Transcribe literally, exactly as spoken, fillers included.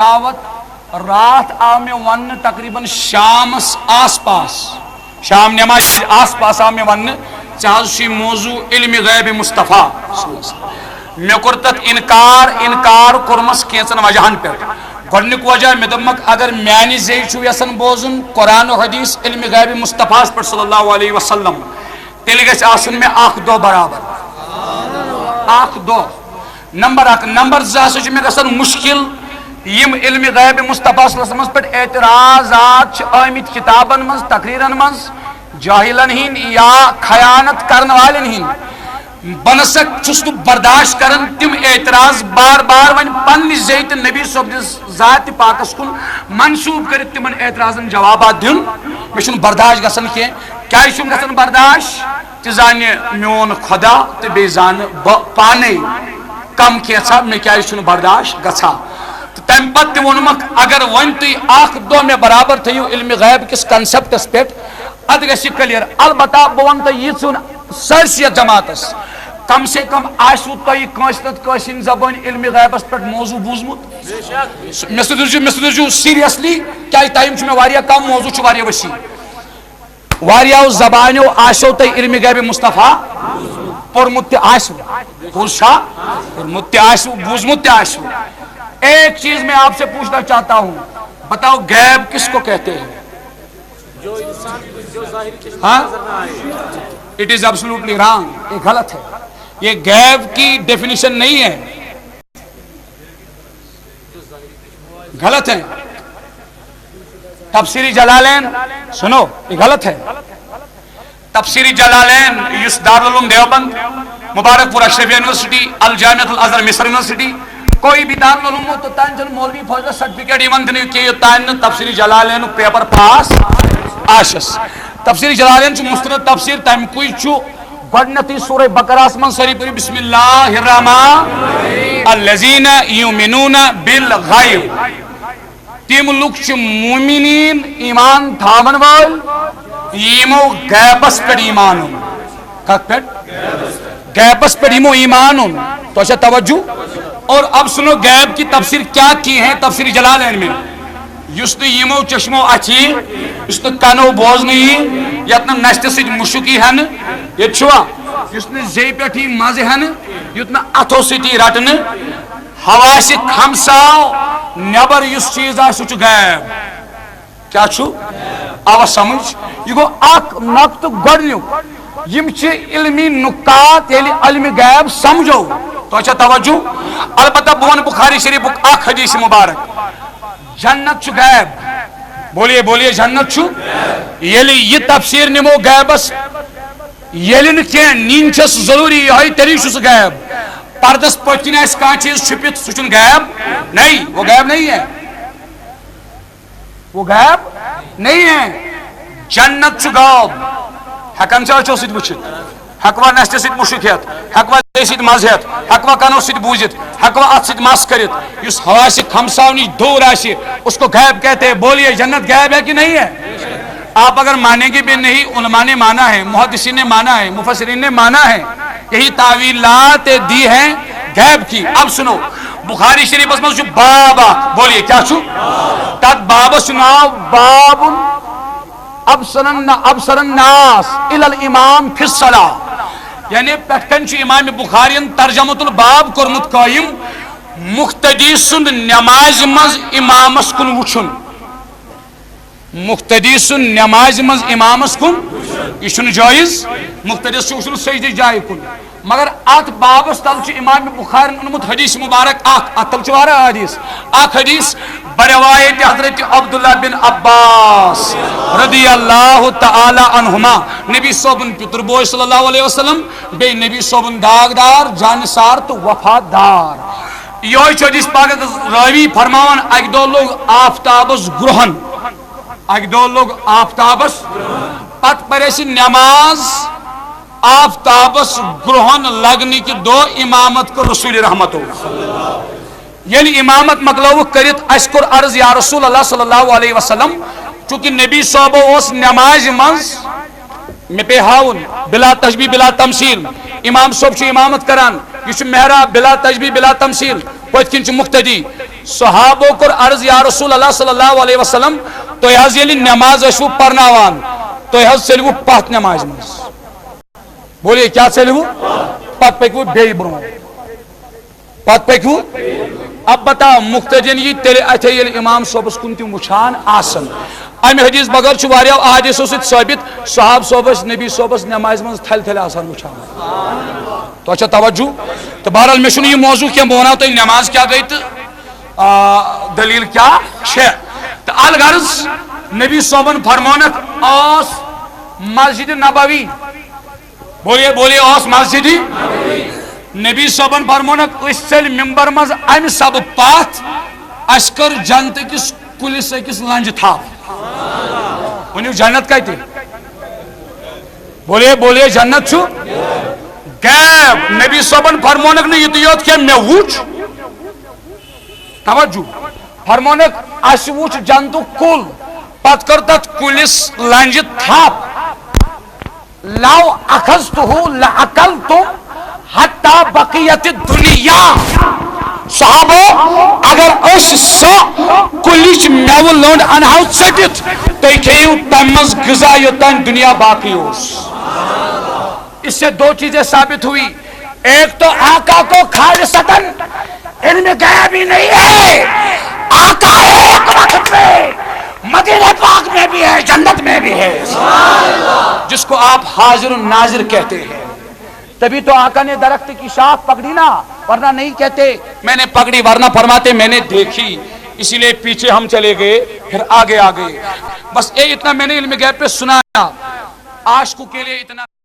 دعوت، راتھ آو مےٚ وننہٕ تقریباً شامس آس پاس، شام نمازِ آس پاس آو مےٚ وننہٕ، "ژےٚ حظ چھُے موضوع علمِ غیبِ مصطفیٰ۔" مےٚ کوٚر تتھ انکار، انکار کوٚرمس کینٛژن وجہن پٮ۪ٹھ۔ گۄڈنیُک وجہ، مےٚ دوٚپمکھ، اگر میانہِ زیٚیہِ چھُو یژھان بوزُن قرآن و حدیث علمِ غیبِ مصطفیٰ ہس پٮ۪ٹھ صلی اللہ علیہ وسلم، تیٚلہِ گژھِ آسُن مےٚ اکھ دۄہ برابر۔ اکھ دۄہ۔ نمبر اکھ۔ نمبر زٕ ہسا چھُ مےٚ گژھان مشکل، یِم علمِ غیبِ مصطفیٰ صلی اللہ علیہ وسلمس پٮ۪ٹھ اعتراضات چھِ آمٕتۍ کتابن منٛز، تقریرن منٛز، جاہلن ہٕنٛدۍ یا خیانت کرن والٮ۪ن ہٕنٛدۍ۔ بہٕ نسا چھُس نہٕ برداشت کران تِم اعتراض بار بار وۄنۍ پننہِ زیٚیہِ تہٕ نبی صٲب سٕنٛدِس ذاتِ پاکس کُن منسوب کٔرِتھ تِمن اعتراضن جوابات دیُن۔ مےٚ چھُنہٕ برداشت گژھان کینٛہہ۔ کیازِ چھُم گژھان برداشت؟ تہِ زانہِ میون خۄدا تہٕ بیٚیہِ زانہٕ بہٕ پانے کم کینٛژھا، مےٚ کیازِ چھُنہٕ برداشت گژھان۔ تہٕ تمہِ پتہٕ تہِ ووٚنمکھ، اگر وۄنۍ تُہۍ اکھ دۄہ مےٚ برابر تھٲیِو علمِ غیب کِس concept-س پٮ۪ٹھ، ادٕ گژھِ یہِ clear۔ البتہ بہٕ ونہٕ تۄہہِ یہِ، ژٕ وَن سٲرسٕے یتھ جماعتس، کم سے کم آسِوٕ تۄہہِ کٲنٛسہِ نتہٕ کٲنٛسہِ ہٕنٛدِ زبٲنۍ علمِ غیبس پٮ۪ٹھ موضوع بوٗزمُت؟ مےٚ سۭتۍ روٗزِو، مےٚ سۭتۍ روٗزِو seriously، کیازِ time چھُ مےٚ واریاہ کم، موضوع چھُ واریاہ وسیع۔ واریاہو زبانیو آسیو تۄہہِ علمِ غیبِ مصطفیٰ پوٚرمُت تہِ آسِوٕ، بوٗز چھا؟ پوٚرمُت تہِ آسِوٕ، بوٗزمُت تہِ آسِوٕ۔ ایک چیز میں آپ سے پوچھنا چاہتا ہوں، بتاؤ، غیب کس کو کہتے ہیں؟ ہاں؟ It is absolutely wrong، یہ غلط ہے۔ یہ غیب کی ڈیفینیشن نہیں ہے، غلط ہے۔ تفسیر جلالین، سنو، یہ غلط ہے۔ تفسیر جلالین یُس دارالعلوم دیوبند، مبارک پور اشرف یونیورسٹی، الجامعۃ الازہر مصر یونیورسٹی، کوئی بھی دارالعلوم ہو، توٚتام چھُنہٕ مولوی فضلس سرٹیفکیٹ یِوان دِنہٕ کینٛہہ یوٚتام نہٕ تفسیر جلالینُک پیپر پاس آسٮ۪س۔ تفسیر جلالین چھُ مستند تفسیر، تَمہِ کُے چھُ گۄڈٕنیتھٕے سورہ بقرہس منٛز سٲری پٔرِو، بسم اللہ الرحمن الذین یؤمنون بالغیب۔ تِم لُکھ چھِ مومنین، ایمان تھاون وٲلۍ، یِمو غیبس پٮ۪ٹھ ایمان اوٚن۔ کتھ پٮ۪ٹھ؟ غیبس پٮ۪ٹھ یِمو ایمان اوٚن۔ تو اچھا توجہ۔ اور اب سنو غیب کی تفسیر کیا کی ہے تفسیر جلالین میں۔ یُس نہٕ یِمو چشمو اَتھِ یی، یُس نہٕ کَنو بوزنہٕ یی، یَتھ نہٕ نَستہِ سۭتۍ مُشُک یی ہٮ۪نہٕ، ییٚتہِ چھُوا؟ یُس نہٕ زیٚیہِ پٮ۪ٹھ یی مَزٕ ہٮ۪نہٕ، یُتھ نہٕ اَتھو سۭتۍ یی رَٹنہٕ، حواسہِ خمساو نٮ۪بر یُس چیٖز آسہِ، سُہ چھُ غیب۔ کیٛاہ چھُ؟ آوا سمجھ؟ یہِ گوٚو اکھ نۄقطہٕ گۄڈٕنیُک۔ یِم چھِ علمی نُکات، ییٚلہِ علمِ غیب سمجھو۔ تۄہہِ چھا توجہ؟ البتہ بہٕ وَنہٕ بخاری شریفُک اکھ حدیث مبارک۔ جنت چھُ غیب۔ بولیے، بولیے، جنت چھُ۔ ییٚلہِ یہِ تفسیر نِمو غیبس، ییٚلہِ نہٕ کینٛہہ نِنۍ چھَس ضروٗری، یِہوٚے تیٚلی چھُ سُہ غیب۔ پردس پٔتۍ کِنۍ آسہِ کانٛہہ چیٖز چھُپِتھ، سُہ چھُنہٕ غیب۔ نہیں، وہ غیب نہیں ہے۔ وہ غیب نہیں ہے۔ جنت چھُ غٲب۔ ہٮ۪کان چھا أچھو سۭتۍ وٕچھِتھ؟ ہٮ۪کوا نستہِ سۭتۍ مُشُک ہٮ۪تھ؟ ہٮ۪کوا دے سۭتۍ مَزٕ ہٮ۪تھ؟ ہٮ۪کوا کَنو سۭتۍ بوٗزِتھ؟ ہٮ۪کوا اَتھٕ سۭتۍ مَس کٔرِتھ؟ یُس حواسہِ خمساو نِش دوٗر آسہِ، اس کو غیب کہتے ہیں۔ بولیے، جنت غیب ہے کہ نہیں ہے؟ آپ اگر مانیں گے بھی نہیں، علماء نے مانا ہے، محدثین نے مانا ہے، مفسرین نے مانا ہے۔ یہی تاویلات دی ہیں غیب کی۔ اب سنو، بخاری شریفس منٛز چھُ باب اکھ، بولیے کیا چھُ؟ تتھ بابس چھُ ناو باب ابصر الن-، ابصر الناس الی الامام فی الصلاۃ۔ یعنی پٮ۪ٹھ کنہِ چھُ امام بخاری ین ترجمۃ الباب کوٚرمُت قٲیِم، مقتدی سُنٛد نمازِ منٛز امامس کُن وُچھُن۔ مقتدی سُنٛد نمازِ منٛز امامس کُن، یہِ چھُنہٕ جٲیز۔ مقتدیس چھُ وٕچھُن سجدٕ جایہِ کُن۔ مگر اتھ بابس تل چھُ امام بخارین اوٚنمُت حدیث مبارک اکھ، اتھ تل چھُ واریاہ حدیث۔ اکھ حدیث بروایت حضرت عبداللہ بن عباس رضی اللہ تعالی عنہما، نبی صٲبُن پِتُر بوے صلی اللہ علیہ وسلم، بیٚیہِ نبی صٲبُن داغدار، جانثار تہٕ وفادار۔ یِہوٚے چھُ حدیث پاکس راوی فرماوان، اکہِ دۄہ لوٚگ آفتابس گرٛوہن۔ اکہِ دۄہ لوٚگ آفتابس، پتہٕ پرِ اَسہِ نٮ۪ماز آفتابس گرٛوہن لگنہٕ کہِ دۄہ امامت کٔر رسول رحمتو۔ ییٚلہِ امامت مۄکلٲوٕکھ کٔرِتھ، اَسہِ کوٚر عرض، یا رسول اللہ صلی اللہ علیہ وسلم، چونکہ نبی صٲبو اوس نٮ۪مازِ منٛز، مےٚ پیٚیہِ ہاوُن، بلا تشبیہ بلا تمثیل، امام صٲب چھُ امامت کران، یہِ چھُ محراب، بلا تشبیہ بلا تمثیل، پٔتۍ کِنۍ چھُ مُقتدی۔ صحابو کوٚر عرض، یا رسول اللہ صلی اللہ علیہ وسلم، تُہۍ حظ ییٚلہِ نٮ۪ماز ٲسوٕ پرناوان، تُہۍ حظ ژٔلِوٕ پتھ نٮ۪مازِ منٛز۔ بولیے، کیٛاہ ژٔلِوٕ؟ پتہٕ پٔکِوٕ بیٚیہِ برونٛہہ۔ پتہٕ پٔکِوٕ۔ اب بتاو، مُقتدین یی تیٚلہِ اَتھے، ییٚلہِ امام صٲبس کُن تِم وٕچھان آسن۔ امہِ حدیث بغٲر چھُ واریاہو احادیثو سۭتۍ ثٲبت، صحاب صٲب ٲسۍ نبی صٲبس نٮ۪مازِ منٛز تھلہِ تھلہِ آسان وٕچھان۔ تۄہہِ چھا توجہ؟ تہٕ بہرحال، مےٚ چھُنہٕ یہِ موضوع کینٛہہ، بہٕ وَناو تۄہہِ نٮ۪ماز کیٛاہ گٔے تہٕ، آ، دٔلیٖل کیٛاہ چھےٚ۔ تہٕ الغرض، نبی صٲبن فرمونکھ، ٲس مسجد نبوی، بولیے، بولیے، ٲس مسجد۔ نبی صٲبن فرمونکھ، أسۍ ژٔلۍ ممبر منٛز امہِ سبہٕ پتھ، اسہِ کٔر جنتہٕ کِس کُلِس أکِس لنجہِ تھپھ۔ ؤنِو، جنت کتہِ؟ بولیے، بولیے، جنت چھُ غیب۔ نبی صٲبن فرمونکھ نہٕ یِتُے یوت کینٛہہ، مےٚ وُچھ۔ توجہ۔ فرمونکھ، اسہِ وُچھ جنتُک کُل، پتہٕ کٔر تتھ کُلِس لنجہِ تھپھ۔ لو اخذتہ لاکلت حتی بقیت الدنیا۔ صحابو، اگر أسۍ سۄ کُلِچ مٮ۪وٕ لٔنٛڈ انہو ژٔٹِتھ، تُہۍ کھیٚیِو تمہِ منٛز غذا یوٚتام دُنیا باقٕے اوس۔ اس سے دو چیزیں ثابت ہوئی، ایک تو آقا کو خالصتاً علم غیبی نہیں ہے، آقا ایک وقت میں مدینہ پاک میں بھی ہے، جنت میں بھی ہے، جس کو آپ حاضر ناظر کہتے ہیں۔ تبھی تو آقا نے درخت کی شاخ پکڑی نا، ورنہ نہیں کہتے میں نے پکڑی، ورنہ فرماتے میں نے دیکھی، اسی لیے پیچھے ہم چلے گئے، پھر آگے آ گئے۔ بس یہ اتنا میں نے علم غیب پہ سنایا، عاشقوں کے لیے اتنا۔